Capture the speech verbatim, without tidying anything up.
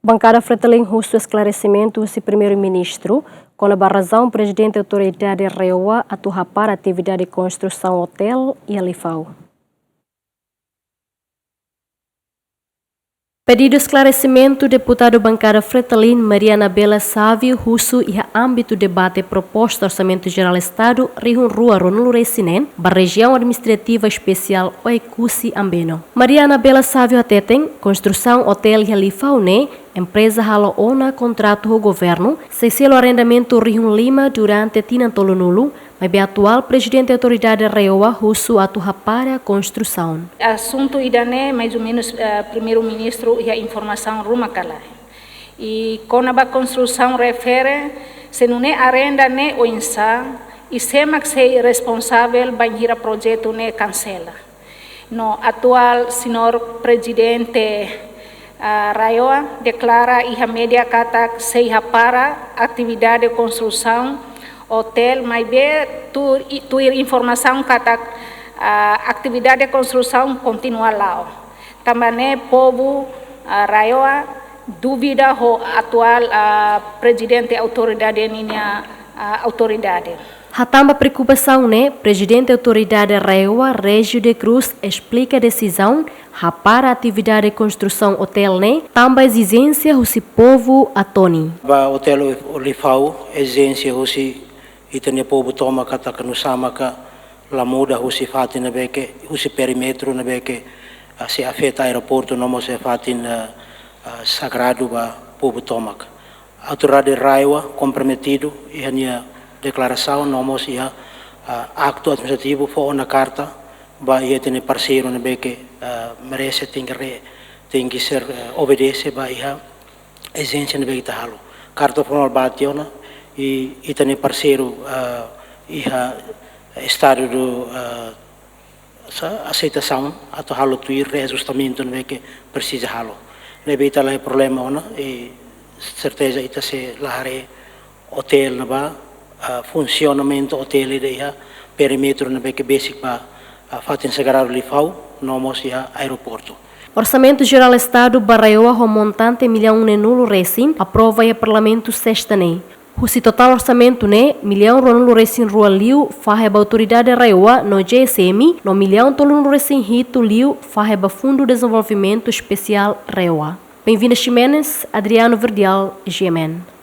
Bankada Fretilin husu esklaresimentu husi Primeiru-Ministru kona-ba razaun Prezidente Autoridade RAEOA atu hapara atividade konstrusaun otél iha Lifau. Pedidu esklaresimentu Deputadu Bankada Fretilin Maria Anabela Savio husu iha ámbitu debate proposta Orsamentu Jerál Estadu rihun rua ruanulu-resin-neen ba Rejiaun Administrativa Espesiál Oekusi Ambeno. Maria Anabela Savio hateten, konstrusaun otél iha Lifau ne'e, empreza halo ona kontratu ho governu, sei selu arrendamentu rihun lima durante tinan tolunulu, maibé atuál Prezidente Autoridade RAEOA husu atu hapara konstrusaun. Asuntu ida-ne'e, mais ou menos, eh, Primeiru-Ministru iha informasaun ruma ka lae. I kona-ba konstrusaun refere, se nune'e arrenda ne'e oinsá, i sé mak sei responsavel bainhira projetu ne'e kansela. No atuál Señór Prezidente, ah, RAEOA deklara iha média katak sei hapara atividade konstrusaun otél, maibé tuir, tuir informasaun katak, ah, atividade konstrusaun kontinua la'o. Tanba ne'e povu, ah, RAEOA dúvida ho atuál, ah, Prezidente Autoridade ninia, ah, autoridade. Hatán ba preokupasaun ne'e, Prezidente Autoridade RAEOA, Régio da Cruz, esplika desizaun hapara atividade konstrusaun otél ne'e tanba ezijénsia husi povu Atoni. Ba otél Lifau, ezijénsia husi ita-nia povu tomak katak nusá maka la muda husi fatin ne'ebé ke, husi perímetru ne'ebé ke, ah, sei afeta aeroportu no mós fatin, ah, ah, sagradu ba povu tomak. Autoridade RAEOA komprometidu iha nia deklarasaun no mós iha, ah, aktu administrativu fó ona karta ba iha ita-nia parseiru ne'ebé ke, ah, merese tenke re-, tenke ser, eh, obedese ba iha ezijénsia ne'ebé ita halo. Karta formál bá tiha ona i ita-nia parseiru, eh, iha estadu do, eh, sa-, aseitasaun atu halo tuir reajustamentu ne'ebé ke presiza halo. Ne'ebé ita la iha problema ona, i serteza ita sei la haree otél ne'ebá, ah, funsionamentu otél ida iha perímetru ne'ebé ke besik ba, ah, fatin sagradu Lifau, no mós iha aeroportu. Orsamentu Jerál Estadu ba RAEOA ho montante millaun neenulu-resin aprova iha Parlamentu sesta ne'e. Husi totál orsamentu ne'e, millaun ruanulu-resin-rua liu fahe ba Autoridade RAEOA no G S M, no millaun tolunulu-resin-hitu liu fahe ba Fundu Dezenvolvimentu Espesiál RAEOA. Benvinda Ximenes, Adriano Verdial, G M N.